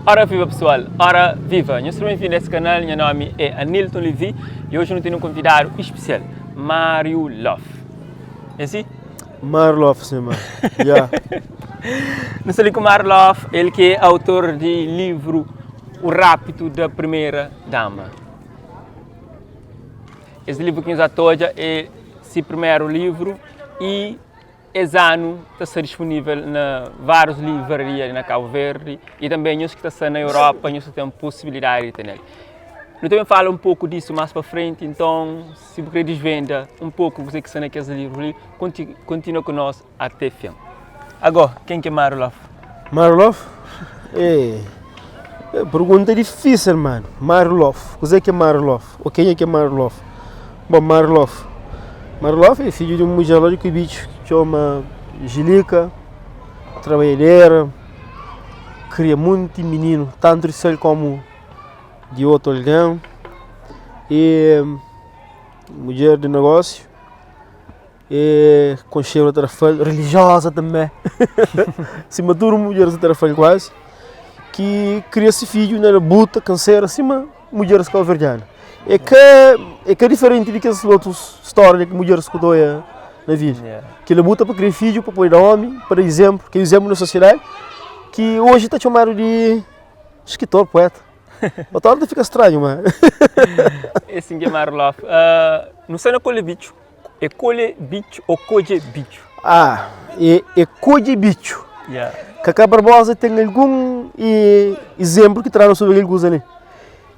Ora viva pessoal, ora viva! Nhos seja bem-vindo a esse canal, nha nome é Anilton Levy e hoje nu tem um convidado especial, Mário Love. É assim? Mário Love, sim, mano. Yeah. Nu sta li ku Mário Love, ele que é autor de livro O Rapto da Primeira Dama. Esse livro que nós atoja é seu primeiro livro e Es anu ta sta disponível na várius livraria na Cabo Verde e tanbê nhos ki ta sta na Europa nhos ta ten posibilidadi di ten el. Nu ta ben fala un poku disu más pa frenti, nton si bu kre disvenda un poku kuzê ki sta na kes livru li, kontinua ku nos ate fin. Agó, ken ki é Mário Love? Mário Love? É pergunta difísil, mano. Mário Love, kuzê ki é Mário Love? Ô kenha ki é Mário Love? Bom, Marlof. Marlof é fidju di un mudjer la di Kubitxu ki txoma Jilika, trabadjadera, kria monti mininu, tantu di sel komu di otu algen. E mudjer di nogósiu, e konxeba Tarrafal, relijioza tanbe, sima tudu mudjeris di Tarrafal kuazi, ki kria se fidju na labuta, kansera, sima mudjeris kabuverdianu. É ka é ka diferenti di kes otus stória ki mudjeris ku ta oia na vida. Ki labuta pa kria fidju pa pode da omi, pa da izénplu, ki é izénplu na sosiedadi, ki oji ta txomadu di skritor, pueta. Otu óra ta fika stranhu, ma. É sin ki é Mário Loff. Nu sta na Kolhe Bitxu. É Kolhe Bitxu ô Kodje Bitxu? Ah, é é Kodje Bitxu. Yeah. Kaka Barbosa ten algun izénplu ki tra-nu sobri kel kuza li.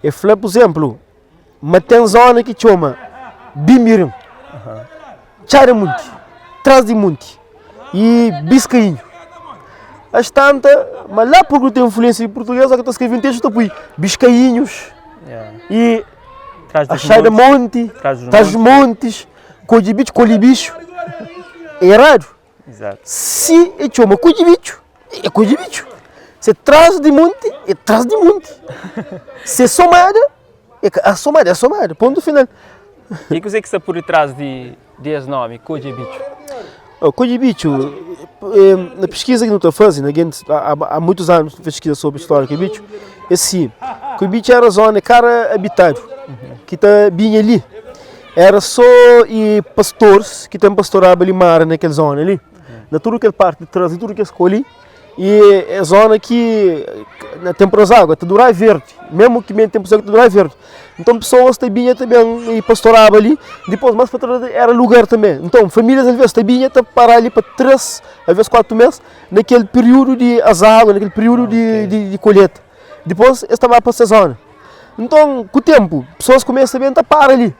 El fla, pur izénplu, ma ten zóna ki txoma Bimirin, Txada Munti, Tras di Munti i Biskainhu. As tanta, ma la purku ten influénsia di purtugês, óki ta skrebe un testu ta pui Biskainhus i Txada Monti, Tras di Montis, Kodji Bitxu, Kolhi Bixu. É eradu. Si e txoma kudji bitxu, é kudji bitxu. Se é tras di monti, é tras di monti. Se é somada, é ka somada, é somada. Pontu final. I kuzê ki sta pur ditras di es nomi, kudji bitxu? Kudji bitxu, na piskiza ki nu ta faze, na gentis, há muitus anus nu piskiza sobri stória di bitxu, é si, kudji bitxu éra zona ka éra abitadu, ki ta binha li. Era só e pastores ki ten pastoraba limária na kel zona li, na tudu kel parti di tras di tudu kes kau li, e é zona ki na tenpu di água ta dura verdi, mesmu ki tenpu seku ta dura verdi. Nton pesoas ta binha ta ben e pastoraba li, dipôs más pa tras era lugar tanbe. Nton famílias alvês ta binha ta para li pa três, alvês kuatu mês, na kel piriúdu di azágua, na kel piriúdu di kolheta. Dipôs es ta ba pa ses zona. Nton, ku ténpu, pesoas kumesa ben ta para li.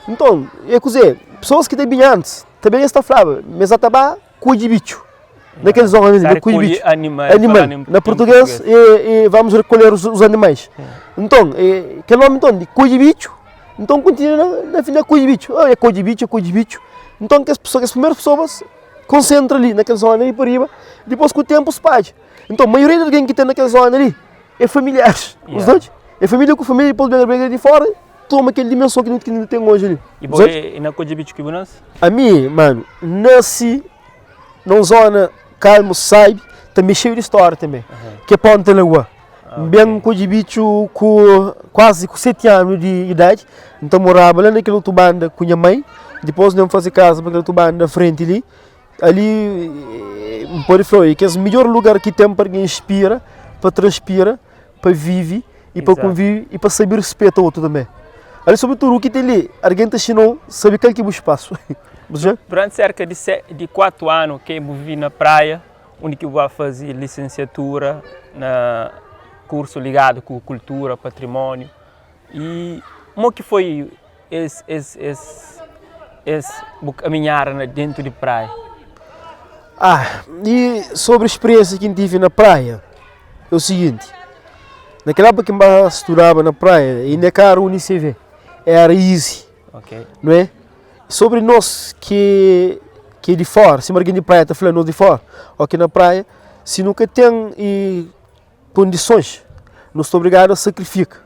Nton, é kuzê? Pesoas ki ta binha antis, ta ben es ta flaba ma es ta ba kodje bitxu na kel zona li, ba kodje bitxu. Animal. Na purtugês, é vamos recolher os animais. Nton, kel nómi nton di kodje bitxu, nton kontinua na na kodje bitxu. Oh, é kodje bitxu, é kodje bitxu. Nton, kes pesoa, kes primeru pesoas konsentra li na kel zona li pa riba, dipôs ku ténpu spadja. Nton, maioria di algen ki ten na kel zona li, É familiares, os dois. É família com família, depois vem a de fora, toma aquele dimensão que não, que não tem hoje ali. E bo é na Kodje Bitxu ki bu nase? A mi, mano, nasi num zona calmo, sabe, também cheio de história também, que é Ponta Lagoa. Bem Kodje Bitxu com quase com 7 anos de idade, então morava lá naquele outro banda com minha mãe, depois não fazer casa para aquele outro banda na frente ali, Ali N pode fla-u, é kes midjór lugar ki ten pa algen inspira, pa transpira, pa vive i pa konvive i pa sabe rispeta otu tanbê. Ali sobretudu u ki ten li, algen ta xina-u sabe kal ki é bu spasu. Bu sabe? Duranti serka di di 4 anu ke bu vive na Praia, undi ki bu ba faze lisensiatura na kursu ligadu ku kultura, patrimóniu i mo ki foi Es es es es bu kaminhada na dentu di praia? Ah, e sobri speriensia ki N tive na praia é o siginti, na kel époka ki N ba studaba na praia inda ka éra UNICV, éra ISI, Ok. não é? Sobri nos ki ki é di fora, sima algen di praia ta fla nos di fora, ó ki na praia si nu ka ten e kondisons, nu sta obrigadu a sakrifika,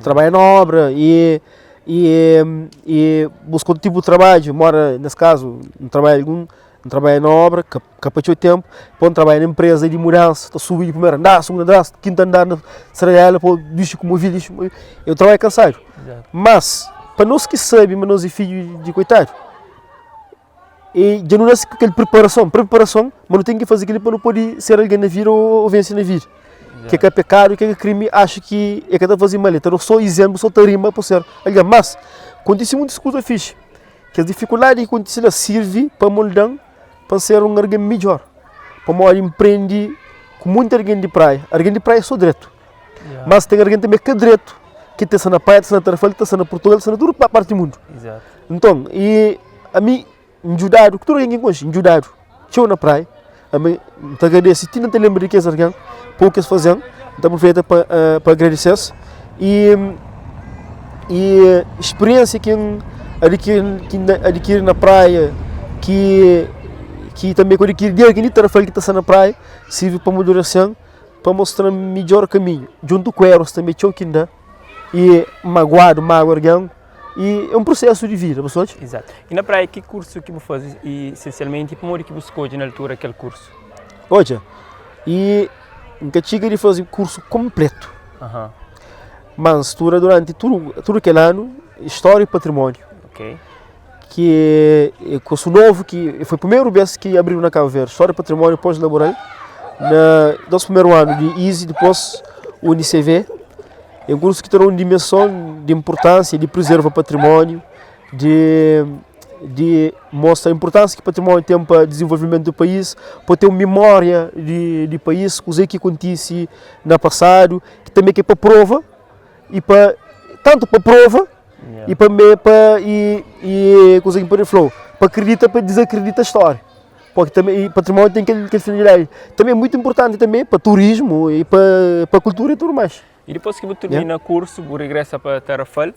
trabadja na obra e e e buska otu tipu di trabadju, mora nes kazu N trabadja algun. N trabadja na obra, ka ka pa txeu ténpu, dipôs N trabadja na enpresa di mudansa, ta subi di primeru andar, sugundu andar, kintu andar na stradela pa dixi ku movil, dixi ku movil, eu trabadja kansadu. Mas, pa nos ki sabe ma nos é fidju di koitadu, e dja nu nase ku kel priparason, preparason ma nu ten ki faze kel-li pa nu pode ser algen na vida ô vense na vida. Ke ka pekadu, ke ka krimi, axu ki e ka ta faze mal, e ta da so izénplu, so ta rima pa ser algen. Mas, kontise muntis kuza fixi. Kes difikuldadi ki kontise la sirvi pa molda-m pa N ser un algen midjór. Pamodi N prende ku monti algen di praia. Algen di praia é sô dretu. Mas ten algen tanbê ka dretu ki ta sta na praia, ta sta na Tarrafal, ta sta na Purtugal, ta sta na tudu parti di mundu. Nton, i ami N djudadu ku tudu algen ki N konxe, N djudadu txeu na praia. Ami N ta agradese ti N ta lenbra di kes algen pa u ki es faze-m. N ta apruveta pa pa agradese-s. I i spiriensia ki N adikiri ki N adikiri na praia ki ki tanbe ku adikiri di algen di Tarrafal ki ta sta na praia sirvi pa madurese-m pa mostra-m midjór kaminhu djuntu ku erus tanbe txeu ki N da i maguadu magua algen i é un prusesu di vida bu sabe. Izatu. I na praia ki kursu ki bu faze i esensialmenti pamodi ki bu skodje na altura kel kursu? Odja, i N ka txiga di faze kursu konpletu, ma N studa duranti tudu tudu kel anu História i Patrimóniu, ki é kursu novu ki foi primeru bes ki abridu na Kabu Verdi, História i Patrimóniu pós-laboral, na nos primeru anu di ISI, dipôs UNICV. É un kursu ki ta da un dimenson di inpurtánsia di prizerva patrimóniu, di di mostra inpurtánsia ki patrimóniu ten pa dizenvolvimentu di país, pa ten un mimória di di país, kuzê ki kontise na pasadu, ki tanbe ki é pa prova i pa tantu pa prova i tanbe pa i i kuzê ki N pode fla-u, pa kridita pa dizakridita stória. Porque também e património tem aquele, aquele finalidade. Também é muito importante também para turismo e para, para cultura e tudo mais. E depois que bu termina yeah. curso, bu regressa para Tarrafal,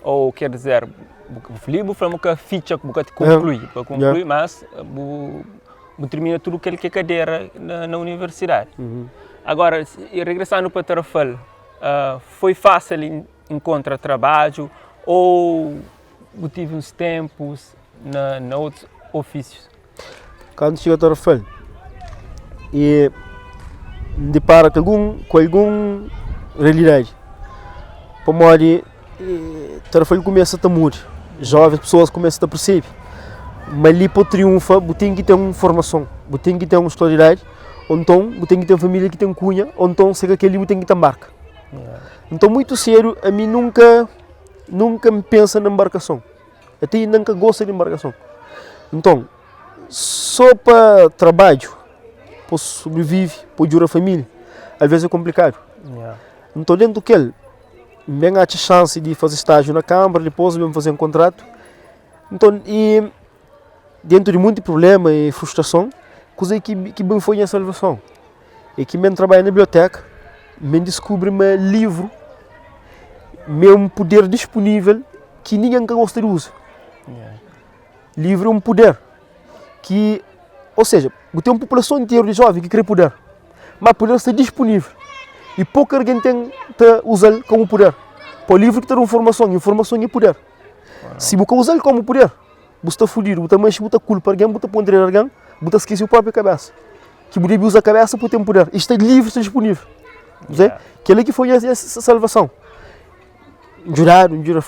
ou quer dizer, bu, bu fala que ficha bu ka conclui, yeah. para concluir, yeah. mas bu, bu termina tudo aquele que é cadeira na, na universidade. Uhum. Agora, regressando para Tarrafal, uh, foi fácil encontrar trabalho ou Bu tive uns tempus na na otus ofísius. Kantu txiga Tarrafal e N dipara ku algun ku algun realidadi pamodi Tarrafal kumesa ta muda, jovens pesoas kumesa ta persebe ma li pa triunfa bu ten ki ten un formason, bu ten ki ten un skolaridadi ô nton bu ten ki ten familia ki ten kunha ô nton se ka kel-li bu ten ki ta nbarka. Nton muitu sedu ami nunka. Nunka N pensa na nbarkason, ate inda N ka gosta di nbarkason. Nton, so pa trabadju, pa sobrivivi, pa djuda familia, alves é konplikadu. Nton, dentu kel, N ben atxa xansi di faze stajiu na kanbra, dipôs N ben faze un kontratu. Nton, i dentu di monti prubléma i frustrason, kuzê ki ben foi nha salvason? É ki N ben trabadja na biblioteka, N ben diskubri ma livru ma é un puder dispunível ki ningen ka gosta di uza. Livru é un puder ki, ou seja, bu ten un populason interu di jóven ki krê puder, má puder sta dispunível i poku algen ten ta uza-l komu puder. Pa livru ki ta da un formason, i formason é puder. Si bu ka uza-l komu puder, bu sta fudidu, bu ta manxe, bu ta kulpa algen, bu ta poi diretu algen, bu ta skese bu própi kabésa. Ki bu debe uza kabésa pa bu ten puder. I sta livre, sta dispunível. Yeah. Kel-li ki foi nha salvason. N djudadu, N djuda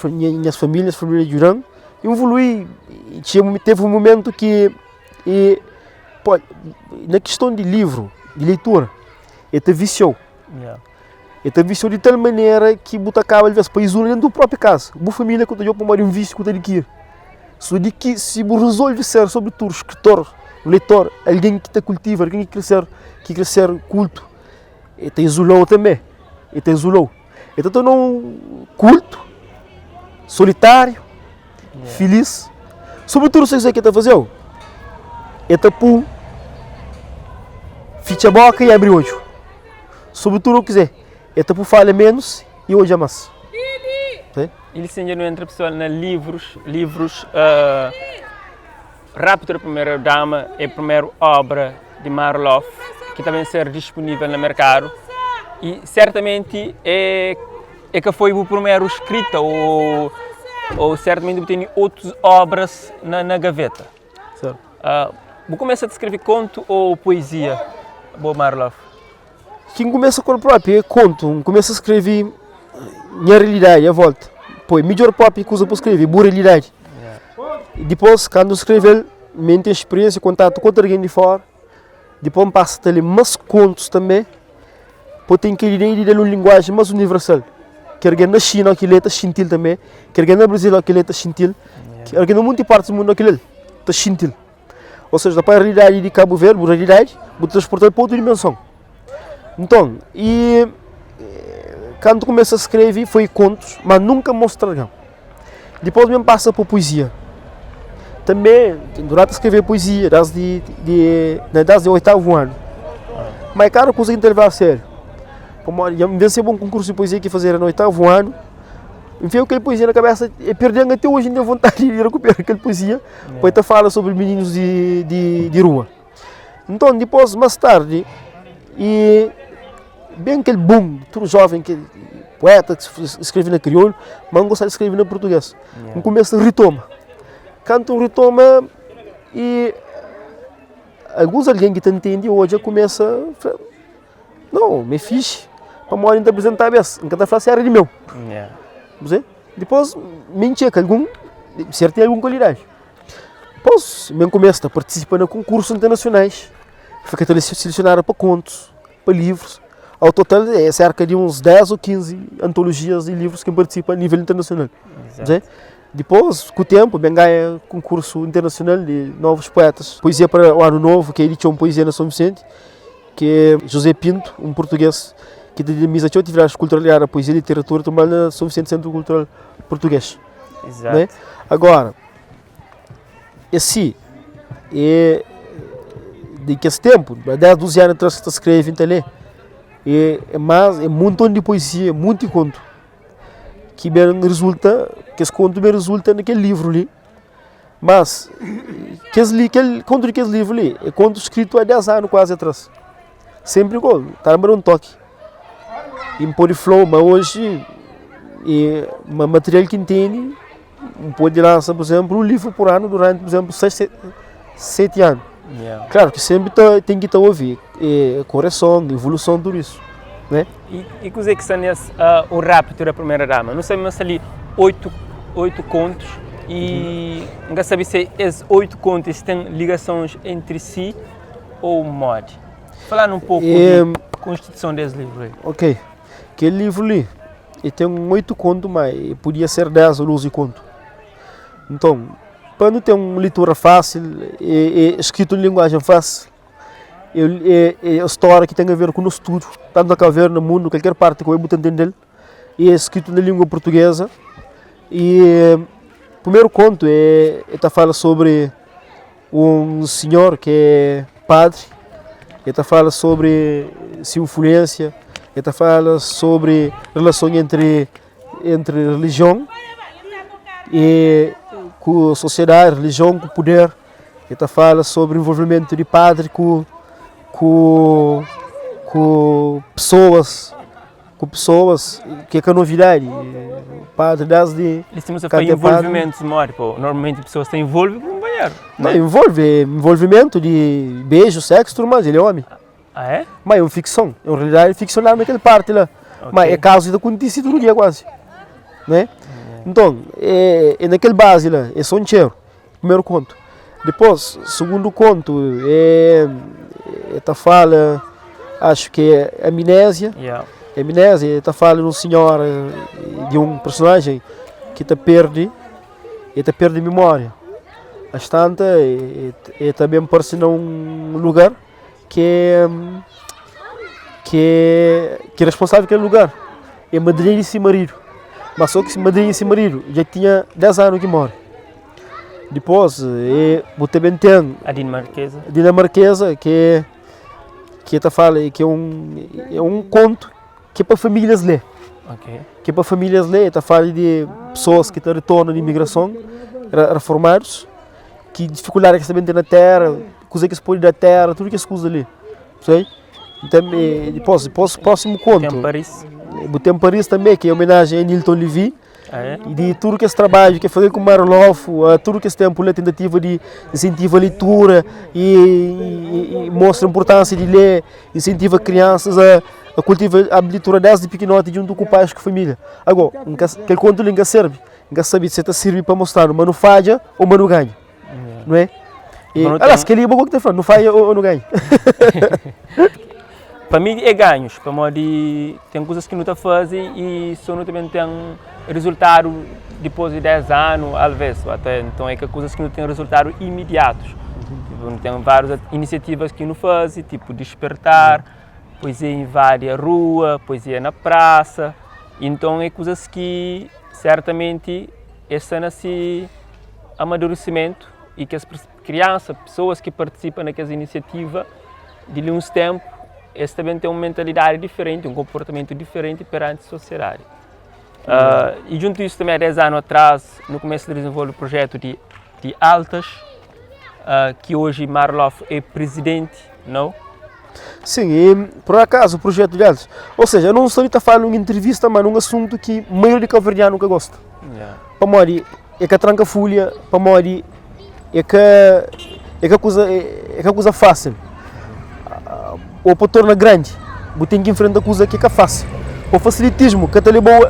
nhas família, nhas família djuda-m. I N evolui. Txeu, teve un momentu ki e, pô, na kiston di livru, di leitura, e ta visiau. Yeah. E ta visiau di tal manera ki bu ta kaba alvês pa izula dentu bu própi kaza. Bu família ku ta djobe pamodi un vísiu ku ta adikiri. So di ki si bu rezolve ser sobretudu skritor, leitor, algen ki ta kultiva, algen ki kre ser, ki kre ser kultu, e ta izola-u tanbe, e ta izola-u. E ta torna-u kultu, solitáriu, filis. Sobretudu si kuzê ki e ta faze-u, e ta pô-u fitxa boka i abri odju. Sobretudu kuzê, e ta pô-u fala ménus i odja más. E li sin dja nu entra pessoal na livrus, livrus uh, Rapto da Primeira Dama é primeru obra di Marloff ki ta ben ser disponível na merkadu e certamenti é é ka foi bu primeru skrita ou ou certamenti bu tene otus obras na, na gaveta. Certo. Uh, Bu kumesa ta skrebe kontu ou poezia, bo Marlof? Ki N kumesa ku el propi é kontu. N kumesa skrebe nha realidadi a volta. Poi midjor propi kuza pa skrebe é bu realidadi. Dipôs, kandu N skrebe-l, mi N ten spiriensia, kontatu ku otu algen di fora. Dipôs N pasa ta lé más kontus tanbê, pa ten kel ideia di da-l un linguajen más universal. Ki algen na Xina ki lé ta xinti-l tanbê, ki algen na Brazil ki lé ta xinti-l, ki algen na monti partis di mundu ki lé-l ta xinti-l. Ou seja, pa realidadi di Kabu Verdi, bu realidadi, bu transporta-l pa otu dimenson. Nton, i kantu kumesa skrebe foi kontus, ma nunka mostra algen. Dipôs mi pasa pa poezia. Tanbê, durante skrebe poezia, desdi di desdi oitavu anu. Ma é kada kuza ki N ta leba a sériu. Pamodi dja N venseba un konkursu di poezia ki fazedu na oitavu anu, N fia ku kel poezia na kabesa, e perden ate oji N ten vontadi di rekupera kel poezia. Pa el ta fala sobri mininus di, di, di rua. Nton, dipôs, más tardi, e ben kel boom, tudu jóven ki poeta ki skrebe na kriolu, ma N gostaba di skrebe na purtugês. N kumesa ritoma. Kantu N ritoma, e alguns algen ki ta ntende odja kumesa fla, Nau, mi é fixi, pamodi N ta aprizentaba es, N ka ta fla si éra di meu. Dipôs, mi N txeka algun, si el ten algun kualidadi. Dipôs, mi N kumesa ta partisipa na konkursus internasionais, fika ta selesionadu pa kontus, pa livrus. Au total, é serka di uns 10 ô 15 antolojias di livrus ki N partisipa a nível internasional. Dipôs, ku ténpu, mi N ganha konkursu internasional di novus puetas, Poesia para o Ano Novo, ki é di txon poezia na Son Visenti. ki é José Pinto, un purtugês ki ta dinamiza txeu atividadis kultural ligadu a poezia e literatura tanbê na São Vicente Sentru Kultural Purtugês. Exato. Né? Agora, esse é de kes tempo, 10, 12 anos atrás que ta escreve, ta lê, é, é mais, é um montão de poesia, muito conto, que bem resulta, que esse conto bem resulta naquele livro ali, Mas, kes li, kel kontu di kes livru li é kontu skritu há 10 anu kuazi atrás. Senpri igual, ta da-m un toki. I N pode fla-u ma oji e ma material ki N tene, N pode lansa, pur izénplu, un livru pur anu duranti, pur izénplu, 6, 7 anu. Klaru ki senpri ta ten ki ta obi koreson, evoluson, tudu isu, né? I kuzê ki sta nes O Rapto da Primeira Dama? Nu sabe ma sta li 8, 8 kontus i N ka sabe se es 8 kontus es ten ligasons entri si ou modi. Fala-nu un poku di konstituison des livru li. Ok, kel livru li e ten 8 kontu ma e podia ser 10 ou 12 kontu. Nton, pa nu ten un leitura fásil e skritu na linguajen fásil, É é stória ki ten a ver ku nos tudu, tantu na Kabu Verdi, na mundu, kalker parti ki bu bai bu ta ntende-l. E é skritu na língua portuguesa e primeru kontu é e ta fala sobri un sinhor ki é padri, e ta fala sobri se influênsia, e ta fala sobri relason entri entri relijion e ku sosiedadi, relijion ku puder. E ta fala sobri envolvimentu di padri ku ku ku pesoas ku pesoas ki é ka novidadi padri desdi Li sta fala envolvimentus modi po normalmenti pesoas ta envolvi ku kunpanheru Não, envolve, envolvimento di beiju, sexo, tudu mais, el é omi. Ah é? Ma é un fikson, é un realidadi fiksionadu na kel parti la. Ma é kazu ki ta kontise tudu dia kuazi, né? Nton, é é na kel bazi la, é so un txeru. Primeru kontu. Dipôs, sugundu kontu é é ta fala, acho ki é amnésia. Yeah. Amnésia, ta fala di un sinhora, di un personajen ki ta perde, e ta perde mimória. As tanta, e ta ben parse na un lugar ki é ki é ki é responsável kel lugar é madrinha di si maridu. Mas só ki madrinha di si maridu dja tinha 10 anu ki móre. Dipôs e bu ta ben ten A dinamarkeza. Dinamarkeza ki é ki ta fala ki é un é un kontu ki é pa famílias lê. Ok. Ki é pa famílias lê, ta fala di pesoas ki ta retorna di imigrason, reformadus, ki difikuldadi ki es ta ben ten na téra, kuze ki es pode da téra, tudu kes kuza li, sei? Nton, dipôs, dipôs prósimu kontu. Ten Paris. Bu ten Paris tanbe, ki é omenajen a Nilton Levy. E di tudu kes trabadju ke faze ku Mário Lofu, tudu kes ténpu la, tentativa di insentiva leitura i mostra inpurtánsia di lé, insentiva kriansas a kultiva a leitura désdi pikinoti djuntu ku pais ku família. Agó, N ka, kel kontu li N ka serbi, N ka sabe si el ta sirbi pa mostra-nu ma nu fadja ô ma nu ganha, nu é? E, aliás, kel-li é bo ki ta fla, nu fadja ô nu ganha. Pa mi é ganhus, pamodi ten kuzas ki nu ta faze i so nu ta ben ten rizultadu dipôs di 10 anu, alvês, até nton é ka kuzas ki nu ten rizultadu imidiatus. Tipo, nu ten várius inisiativas ki nu faze, tipo Despertar, Poesia Invade a Rua, Poesia na Praça, inton é kuzas ki sertamenti es sta na se amaduresimentu i kes kriansa, pesoas ki partisipa na kes inisiativa di li uns ténpu, es ta ben ten un mentalidadi diferenti, un konportamentu diferenti peranti sosiedadi. Uh, i djuntu isu tanbê, há 10 anu atrás, nu kumesa ta dizenvolve projetu di, di Altas, uh, ki oji Marlof é prizidenti, nau? Sim, e por acaso o projeto de Altas, ou seja, eu não sou de falar numa entrevista, mas num assunto que a maioria de cabo-verdiano nunca gosta. Yeah. Pamodi é ka tranka fulha, pamodi é ka é ka kuza é ka kuza fásil. Ou pa torna grandi, bu ten ki enfrenta kuza ki ka fásil. O facilitismu ka ta leba-u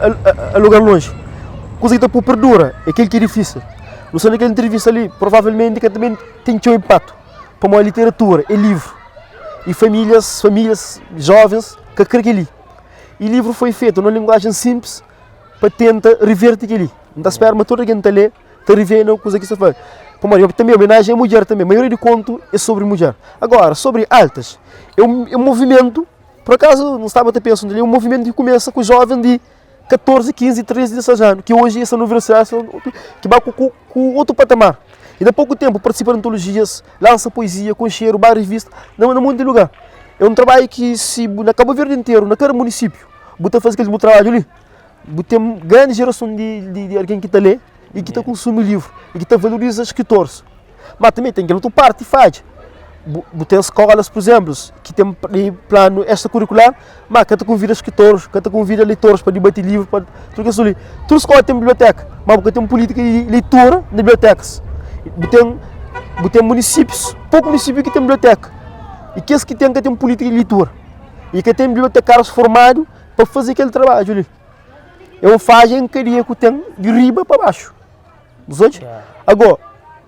a lugar lonji. Kuza ki ta pô perdura é kel ki é difísil. Nu sta na kel entrevista li, provavelmenti ka ta ben ten txeu inpatu, pamodi literatura é livru i famílias famílias jovens ka kre kel-li. I livru foi fetu na un linguajen sinplis pa tenta reverte kel-li. N ta spera ma tudu algen ta lé, ta revê na kuza ki sta fla. Pamodi tanbe omenajen a mudjer tanbe, maioria di kontu é sobri mudjer. Agora, sobri altas, é un é un movimentu, por akazu N staba ta pensa é un movimentu ki kumesa ku joven di 14, 15, 13, 16 anu, ki oji es sta na universidadi, ki ba ku ku otu patamar. I na poku tenpu partisipa na antolojias, lansa poezia, konxedu, ba revista, na na monti lugar. É un trabadju ki si bu na Kabu Verdi interu, na kada munisípiu, bu ta faze kel bu trabadju li, bu ten grandi jerason di di di algen ki ta lé i ki ta konsumi livru i ki ta valoriza skritoris. Ma tanbe ten kel otu parti fadja. Bu bu ten skolas, pur izénplu, ki ten planu extrakurikular, ma ka ta konvida skritoris, ka ta konvida leitoris pa dibati livru, pa tudu kes li. Tudu skola ten biblioteka, ma bu ka ten pulítika di leitura na bibliotekas. Bu ten bu ten munisípius, poku munisípiu ki ten biblioteka i kes ki ten ka ten pulítika di leitura i ka ten bibliotekárius formadu pa faze kel trabadju li. É un fadja en kadia ku ten di riba pa baxu. Bu odja? Agora,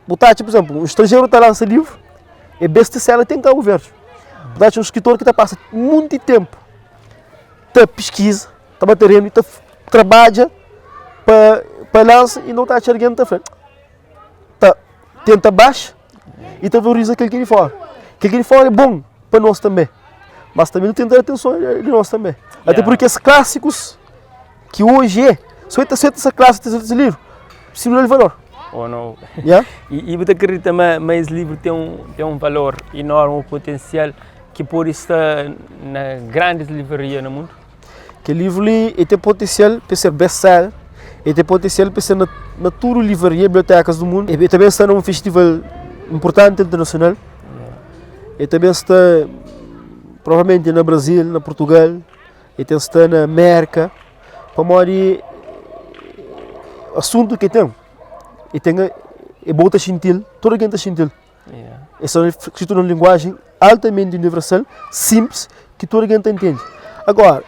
bu ta atxa, por exemplo, un stranjeru ta lansa livru, é best-seller ten Kabu Verdi. Bu ta atxa un skritor ki ta pasa monti tenpu ta piskiza, ta ba terenu i ta trabadja pa pa lansa i no ta atxa algen ta fla, ta tenta baxa i ta valoriza kel ki é di fora. Kel ki é di fora é bon pa nos tanbe, mas tanbe nu ten ki da atenson di nos tanbe. Ate purki es klasikus ki oji é, so e ta seta se klasiku, ta seta se livru, si nu da-l valor. Ou no. Yeah? E, e bu ta akredita ma, ma es livru ten un, ten un valor enorme, un potensial ki pode sta na grandis livraria na mundu? Kel livru li e ten potensial pa ser best-seller, e ten potensial pa ser na, na tudu livraria, bibliotekas du mundu. E ta ben sta na un festival importanti internasional. E ta ben sta provavelmenti na Brasil, na Portugal, e ten sta na Amérika, pamodi asuntu ki ten, e ten e bo ta xinti-l, tudu algen ta xinti-l. É só skritu num linguagem altamente universal, simples, ki tudu algen ta intende. Agora,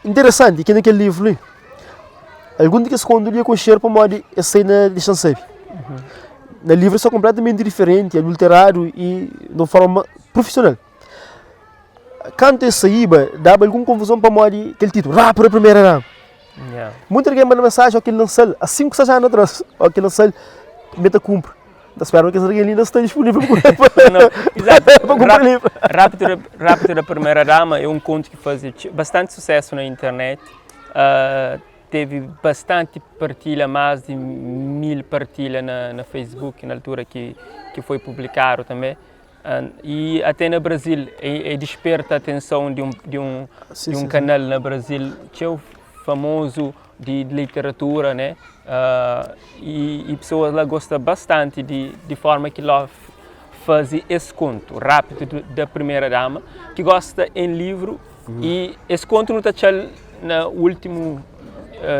interesanti ki na kel livru li, algun di kes kontu li é konxedu pamodi es sai na Dexa-m Sabe. Na livru sta konpletamenti diferenti, adulteradu i di un forma profisional. Kantu es saíba, daba algun konfuzon pamodi kel titulu, Rápidu Primeira Dama. Munti algen manda mensaji ó ki lansa-l há 5, 6 anu atrás, ó ki lansa-l, mi ta kunpra. N ta spera ma kes algen li inda sta disponível pa kunpra livru. Rápidu, Rápidu da Primeira Dama é un kontu ki faze bastanti susésu na internet. Tevi bastanti partilha, más di 1000 partilha na Facebook na altura ki foi publikadu tanbê. E até na Brasil, e, e desperta a atenção de um, de um, sim, de um sim, canal sim. na Brasil, txeu famoso de, de literatura, né? Uh, e, e pessoas lá gostam bastante de, de forma que lá faz esse conto rápido da primeira dama, que gosta em livro uhum. e esse conto não está na último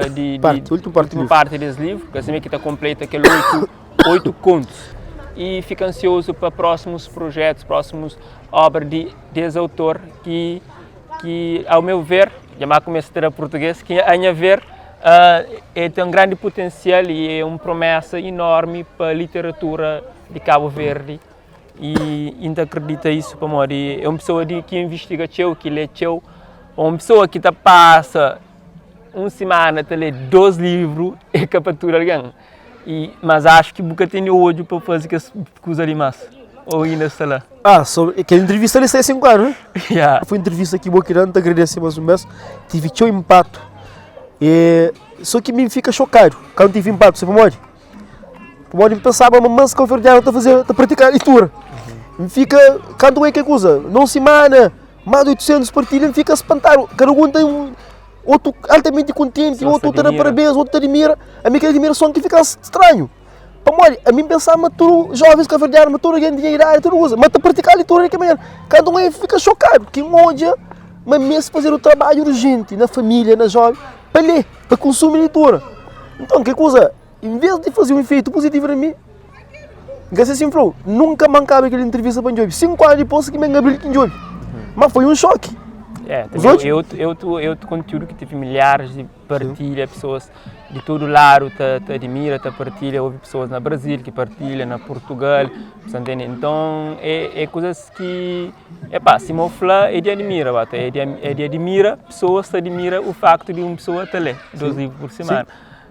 di, Parte, di últimu parte últimu di livru. parte des livru, ki assim ki ta kompleta kel 8, 8 kontus. E fika ansiozu pa próximus projetus, próximus obra di des autor ki ki ao meu ver, dja má kumesa ta da português, ki a nha ver uh, é tem um grande potencial e é uma promessa enorme para a literatura de Cabo Verde e ainda acredita isso pamodi é uma pessoa de, que investiga txeu, que lê txeu, uma pessoa que ta passa uma semana ta lê dois livros é ka pa tudo alguém. E, mas acho que nunca tem olho para fazer que coisa ali mais. Ou ainda está lá. Ah, sobre aquela entrevista ali sai 5 anos, né? Yeah. Foi entrevista que vou querendo te agradecer mais um mês. Tive teu impacto. E, só que me fica chocado quando tive impacto, você pode? Pode pensar, mas mas que o verdiano está a fazer, está a praticar leitura. Me fica, quando é que coisa, não semana, mais de 800 partilhas, me fica espantado. Cada um tem um, outro altamente contente, Só se outro te dá admira. parabéns, outro te admira. A mim que admiração que fica estranho. Pamodi, a mim pensar, mas tudo jovens cabo-verdianos, mas tudo alguém de idade, tudo usa, mas tá praticar leitura de que maneira? Cada um aí fica chocado, que um odia, mas mesmo fazer o trabalho urgente na família, na jovem, para ler, para consumir leitura. Então, que coisa, em vez de fazer um efeito positivo em mim, que assim falou, nunca mancava aquela entrevista para o 5 anos depois que me abriu aqui em Mas foi um choque. É, Os também outros? eu outro conteúdo que teve milhares de partilha, pessoas de todo lado te, te admira, te partilha, houve pessoas na Brasil que partilha, na Portugal, você entende? Então, é, é coisas que, epá, se me falar, é de admira, bata, é de admira, pessoas te admira o facto de uma pessoa te ler dois livros por semana.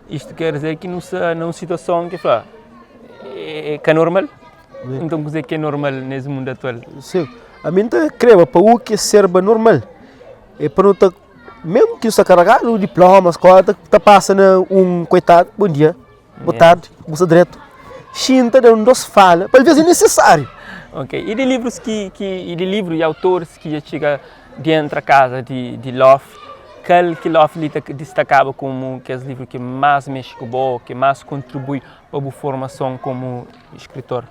Isto quer dizer que não numa situação que fala, é, é que é normal. Então, dizer que é normal nesse mundo atual. Sim. A mim tá creio, para o que serve normal. É para não tá, mesmo que está carregado o diploma, a escola, tá, tá passando um coitado, bom dia, boa Yeah. tarde, você direto. Xinta de um dos fala, para vezes é necessário. Ok. E de livros que, que e de livros e autores que já chega dentro da casa de, de Lof, qual que Lof lhe destacava como que é o livro que mais mexe com o que mais contribui para a formação como escritor?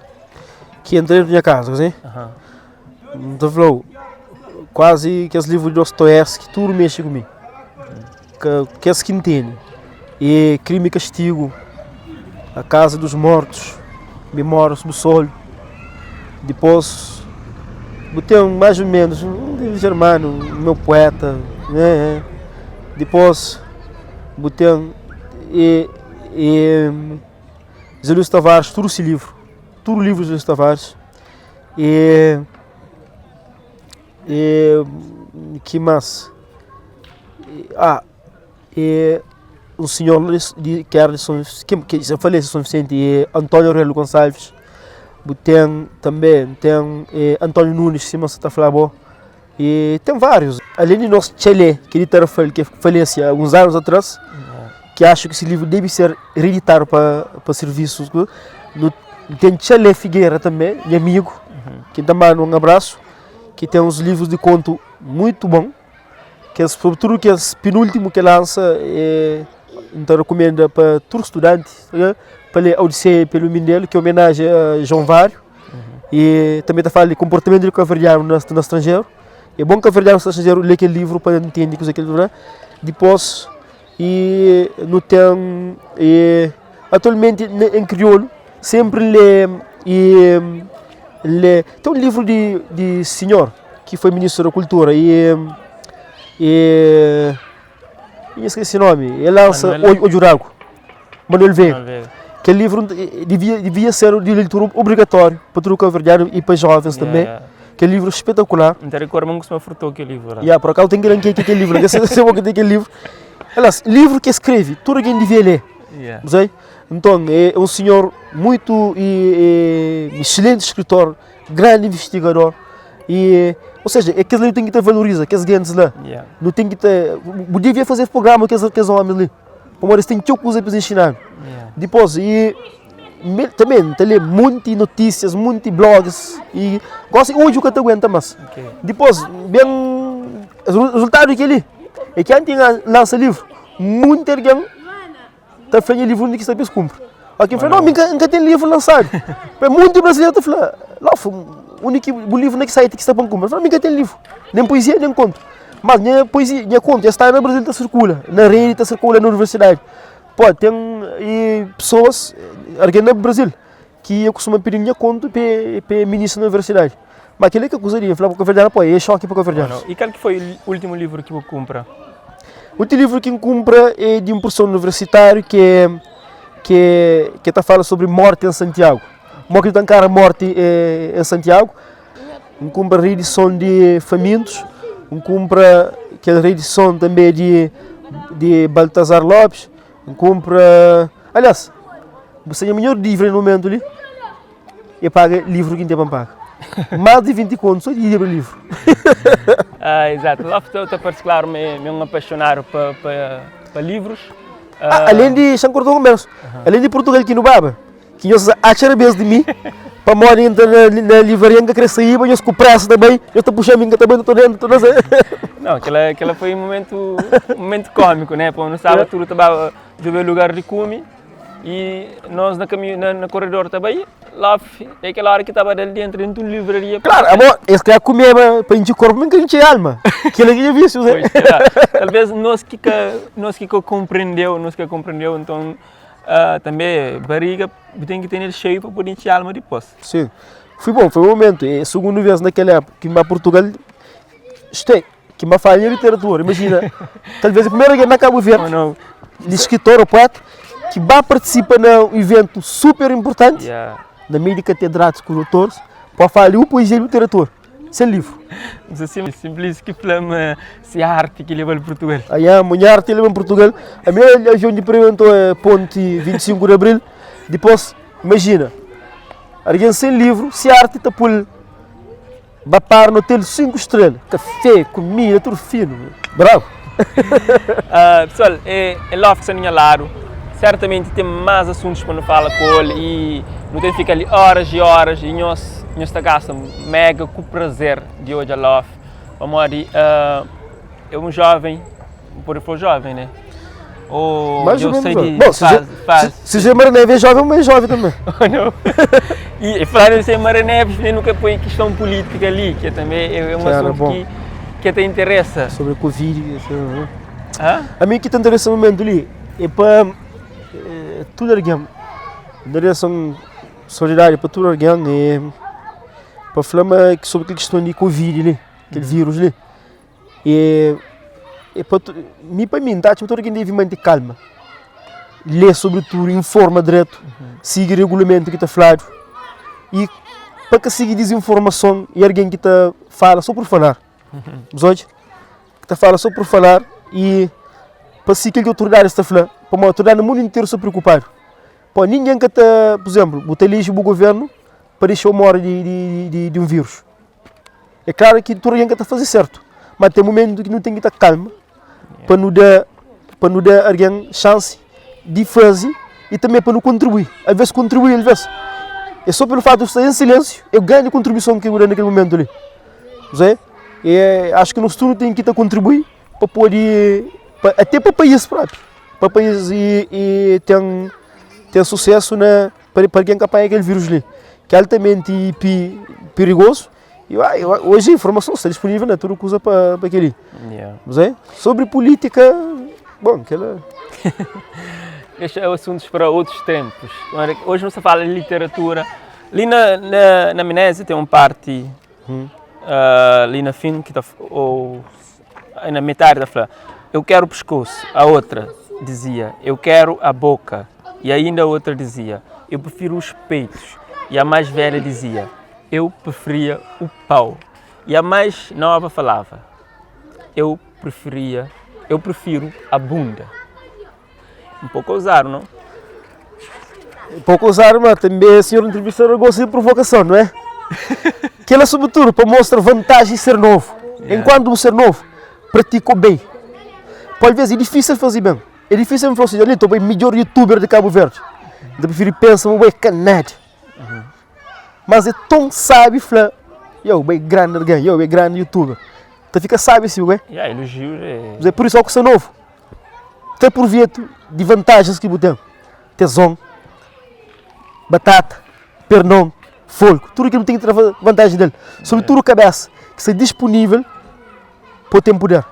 Que entra na minha casa, assim? Aham. Então falou, quase que os livros de Dostoiévski, tudo mexe comigo. Que, que é que entende. E Crime e Castigo, A Casa dos Mortos, Memória sobre o Sol. Depois, botei um, mais ou menos um livro germano, meu poeta, né? Depois, botei um, e, e José Luís Tavares, tudo esse livro, tudo o livro de José Luís Tavares. E, e que mais? Ah, e um senhor de, que era de São, que, que já falei de São Vicente, e António Aurélio Gonçalves. Tem também, tem António Nunes, se você está falando, e tem vários. Além de nosso Tchelé, que é de Tarrafal, que faleceu há alguns anos atrás, que acho que esse livro deve ser reeditado para, para serviços. No, tem Tchelé Figueira também, meu amigo, que também manda um abraço, que tem uns livros de conto muito bom, que é, sobretudo que é o penúltimo que lança, é, então recomenda para todo estudante, né, para ler Odisseia pelo Mindelo, que é homenagem a João Vário, e também está falando de comportamento do cabo-verdiano no, no estrangeiro. É bom cabo-verdiano no estrangeiro ler aquele livro para entender que aquele livro. Depois, e não tem, e, atualmente em crioulo, sempre lê, e, lê, tem um livro de, de senhor, que foi ministro da Cultura, e, e, e esqueci o nome, ele lança Manuel? O, o Jurago, Manuel Veiga. Manuel Veiga. Que livro devia ser de leitura obrigatório para todo o cabo-verdiano e para jovens também. Yeah. Que livro espetacular. Não te recordo, mas me furtou aquele livro. lá. Yeah, por acaso tem que ler aquele livro, que sei que tem aquele livro. Aliás, livro que escreve, tudo alguém devia ler. Yeah. Não sei? Então, é um senhor muito e, e, excelente escritor, grande investigador. E, ou seja, aquele livro tem que ter valoriza, aqueles grandes lá. Yeah. Não tem que ter. Devia fazer programa com aqueles, aqueles homens ali. Como eles têm que coisa para ensinar. Yeah. Depois, e também, tem ler muitas notícias, muitos blogs. E gosto hoje o que te aguenta mais. Ok. Depois, bem, o resultado daquele é que antes lança livro, muita alguém está falando livro que está bem cumpre. Aqui fala, não, nunca, nunca tem livro lançado. Mas muito brasileiro está falando, lá, o único o livro que sai que está para cumprir. Fala, nunca tem livro, nem poesia, nem conto. Mas nha poesia, nha kontu dja sta na Brazil ta sirkula, na redi ta sirkula na universidadi. Pô, ten e pesoas, algen na Brazil ki e kustuma pidi-m nha kontu pa e ministra na universidadi. Ma kel-li ka kuza di fla pa kabuverdianu, pô, e xoki pa kabuverdianus. I kal ki foi últimu livru ki bu kunpra? Últimu livru ki N kunpra é di un profesor universitáriu ki é ki ki ta fala sobri morti en Santiagu. Mo ki nu ta nkara morti en Santiagu. N kunpra reedison di Famintos, N kunpra kel reedison tanbe di di Baltazar Lopes, N kunpra, aliás, bu sta nha minhor dívida na mumentu li é paga livru ki N ten pa N paga. Más di 20 kontu só di dívida livru. Ah, exato. Lá ta parse claro ma é un apaixonado pa, pa, pa livrus. Ah, além di, xa N korta un konbersu, além di Portugal ki nu baba, Ki nhos atxa rabés di mi, pamodi N ta na livraria, N ka kre saíba, nhos ku présa ta bai, nhos ta puxa-m, N ka ta bai, N ta dentru, ta sai. Não, aquela, aquela foi um momento, um momento cômico, né? Pô, nós estava tudo tava jogar lugar de cume e nós na caminho na, na corredor tava aí, lá é aquela hora que estava dentro dentro de uma livraria. Claro, amor, es quer comer para encher corpo, mas que encher alma. Aquilo que é vício, né? Pois, claro. Talvez nós que nós que compreendeu, nós que compreendeu, então Tanbê, bariga bu ten ki tene el xeiu pa pode intxi alma dipôs. Sim, foi bom, foi um momento. É segundo vez naquela época que ba Portugal, isto é, que ba fala em literatura. Imagina, talvez a primeira vez na Cabo Verde, Não, de escritor ou poeta, que ba participa num evento super importante, yeah. na meio de catedráticos com doutores, para falar uma poesia e literatura. Sen livru. Nsa sima Simplício ki fla ma si arti ki leba-l Purtugal. Aia, ma nha arti leba-m Purtugal. Ami avion di primeru nton é ponti 25 di abril. Dipôs, imajina, algen sen livru, si arti ta pô-l ba para na otel 5 strela, kafé, kumida, tudu finu. Brabu! Pessoal, é Lof ki sta di nha ladu. Sertamenti ten más asuntus pa nu fala ku el i nu ten fika li óras i óras i nhos nhos ta gasta mega ku prazer di odja Lof pamodi é un jóven, N pode fla jóven, né? Ou Mais ou eu sei menos. di Bom, se faz, faz. Se Zé Maria Neves é jovem, mas é jovem também. Ou não? E falar de Zé Maria Neves, nem nunca põe questão política ali, que também é um Que era assunto bom. que, que até interessa. Sobre Covid, assim, né? Hã? A mim que te interessa no momento ali é para eh, tudo alguém. Direção solidária para tudo alguém é para falar ma que sobre aquela questão de Covid ali, aquele vírus ali. E é pa tu, mi pa mi, N ta atxa ma tudu algen debe mante kalma, lê sobretudu, informa dretu, sigi regulamentu ki ta fladu i pa ka sigi dizinformason i algen ki ta fala so pur falar, bu odja? Ki ta fala so pur falar i pa sigi kel ki otoridadis ta fla, pamodi otoridadi na mundu interu sta preokupadu, pamodi ningen ka ta, pur izemplu, bu ta eliji bu governu pa dexa-u more di un vírus. É klaru ki tudu algen ka ta faze sertu, ma ten mumentu ki nu ten ki ta kalma pa nu da pa nu da algen xansi di faze i tanbe pa nu kontribui. Alvês kontribui alvês é sô pelu fatu di sta en silensiu é grandi kontribuison ki bu da na kel mumentu li. Zé, e acho ki nos tudu ten ki ta kontribui pa pode pa até pa país propi, pa país i i ten ten susesu na pa pa algen ka panha kel vírus li, ki é altamenti pi perigozu. E hoje a informação está disponível na tudo kuza pa pa kel-li. Yeah. Zé, sobre política, bom, aquela Deixa assuntos para outros tempos. Hoje não se fala de literatura. Ali na, na, na Amnésia tem uma parte, ali na fim, que tá, ou na metade da fala, eu quero o pescoço. A outra dizia, eu quero a boca. E ainda a outra dizia, eu prefiro os peitos. E a mais velha dizia, eu preferia o pau. E a mais nova falava, eu preferia, eu prefiro a bunda. Um pouco ousado, não? Um pouco ousado, mas também o senhor entrevistador gosta de provocação, não é? Que ela, sobretudo, para mostrar vantagem de ser novo. Yeah. Enquanto um ser novo, pratica o bem. Pode vezes é difícil fazer bem. É difícil me falar assim, ali estou bem melhor youtuber de Cabo Verde. Eu prefiro pensar, mas é canado. Mas é tão sábio falar, eu bem grande alguém, eu bem grande youtuber. Então fica sábio assim, ué. Yeah, elogios é... Mas é por isso que sou novo. Tem proveito de vantagens que você tem. Tesão, batata, pernão, folgo, tudo aquilo tem que ter vantagem dele. Sobretudo cabeça, que está disponível. Pa ten puder.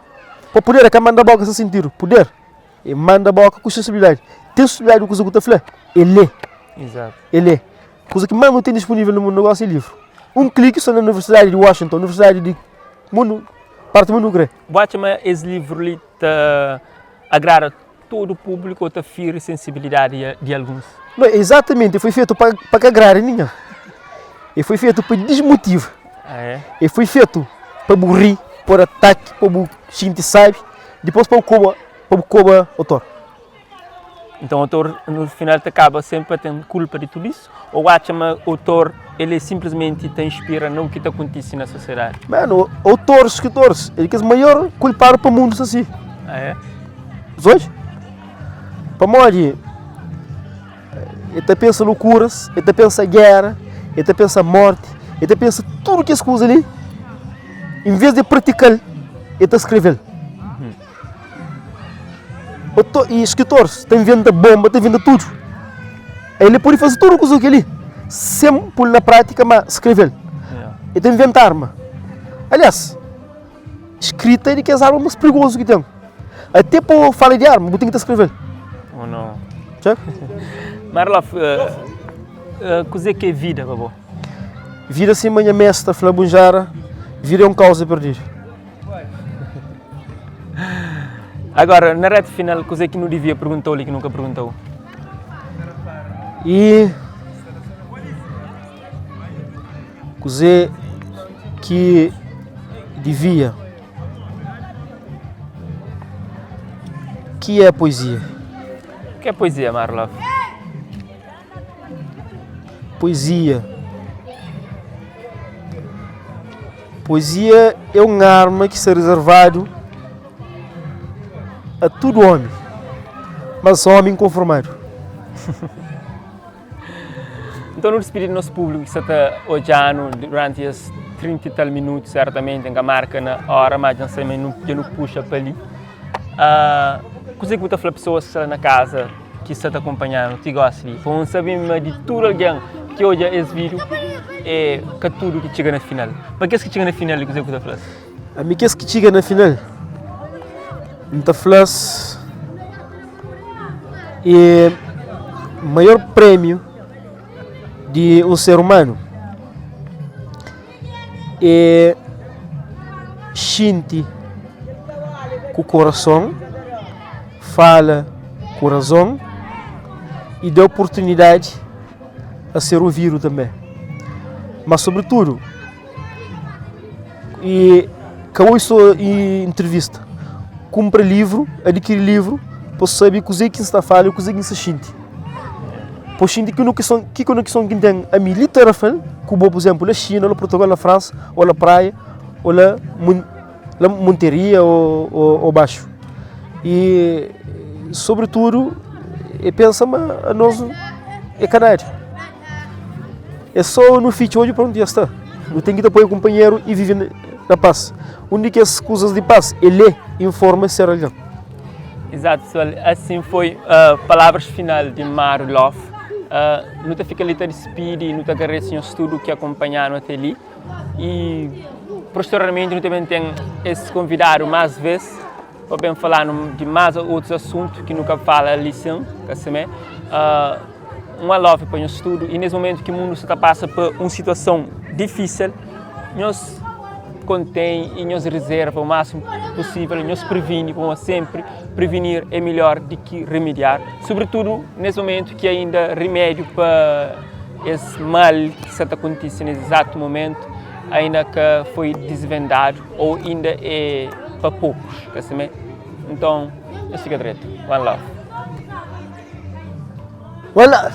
Pa puder é ka manda boka sen sintidu. Puder é manda boka ku sensibilidadi. Ten sensibilidadi ku kuza ku ta fla é lé. Exato. É lé. Kuza ki más nu ten disponível na mundu gosi é livru. Un kliki sta na Universidadi di Washington, Universidadi di mundu, parti mundu kre. Bu atxa ma es livru li ta agrada tudu públiku ô ta firi sensibilidadi di alguns? Não, exatamente, foi feito pa, pa ka agrada ninguém. E foi feito pa desmotiva. Ah, é? E foi feito pa bu ri, pôr ataki, pa bu xinti sabi, dipôs pa bu koba, pa bu koba autor. Então autor no final ta kaba sempre pa ten kulpa di tudu isso? Ou atxa ma autor ele é simplesmente ta inspira na u ki ta kontise na sosiedadi? Mano, autores, escritores, é kes maior kulpadu pa mundu sta si. Ah, é? Hoje? Pamodi el ta pensa loukuras, el ta pensa géra, el ta pensa morti, el ta pensa tudu kes kuza li, en vez di pratika-l, el ta skrebe-l. I skritores ta inventa bonba, ta inventa tudu. El pode faze tudu kuza kel-li sen pô-l na prátika, má skrebe-l. El ta inventa arma. Aliás, Skrita é di kes arma más prigozu ki ten. Até pa fala di arma, bu ten ki ta skrebe-l. Ou não? Txeu? Marlof, kuzê ki é vida pa bo? Vida sima nha mestra fla Bunjara, vida é un kauza perdidu. Agora, na reta final, kuzê ki nu divia pergunta-u li ki nu ka pergunta-u? E Kuzê ki divia? Ki é poezia? O que é poesia, Marlov? Poezia. Poezia é un arma ki sta rezervadu a tudu omi, mas omi inkonformadu. Nton nu dispidi di nos públiku ki sta ta odja-nu duranti es 30 i tal minutu, sertamenti N ka marka na óra, má dja N sai ma dja nu puxa pa li. Kuzê ki bu ta fla pesoas ki sta la na kaza ki sta ta kunpanha-nu ti gósi li? Pa nu sabe ma di tudu algen ki odja es vídiu é ka tudu ki txiga na final. Pa kes ki txiga na final li kuzê ki bu ta fla-s? Ami kes ki txiga na final N ta fla-s E maior prémiu di un ser umanu é xinti ku korason, fala ku razon i da oportunidadi a ser ovidu tanbe. Má sobritudu, E ka oi so entrevista. Kunpra livru, adikiri livru pa sabe kuzê ki N sta fala i kuzê ki N sta xinti. Pa xinti ki konekson ki konekson ki N ten ami li Tarrafal ku bo, pur izénplu, la Xina, la Purtugal, la Fransa, ô la Praia, ô la la Monteria ô baxu. I sobritudu e pensa ma anos é ka nada. É sô nu fitxa odju prontu dja sta. Nu ten ki ta apoia kunpanheru i vive na pas. Un di kes kuzas di pas é lé, informa i ser algen. Exato pessoal, assim foi uh, palavras final de Mário Love. Uh, nu ta fika li ta despidi, nu ta agradece nhos tudo que acompanharam até ali. E posteriormente nu também tem esse convidado mais vez para bem falar de mais outros assuntos que nunca fala ali sim, que assim, uh, Un alove pa nhos tudu i nes momentu ki mundu sta ta pasa pa un situason difisil, nhos kontén i nhos rizerva o másimu pusivel, nhos privini pamodi senpri privinir é melhor di ki remediar, sobritudu nes momentu ki ainda rimédiu pa es mal ki sta ta kontise nes izatu momentu ainda ka foi disvendadu ou inda é pa pokus, ka simé? Nton, nhos fika dretu. One love. One love.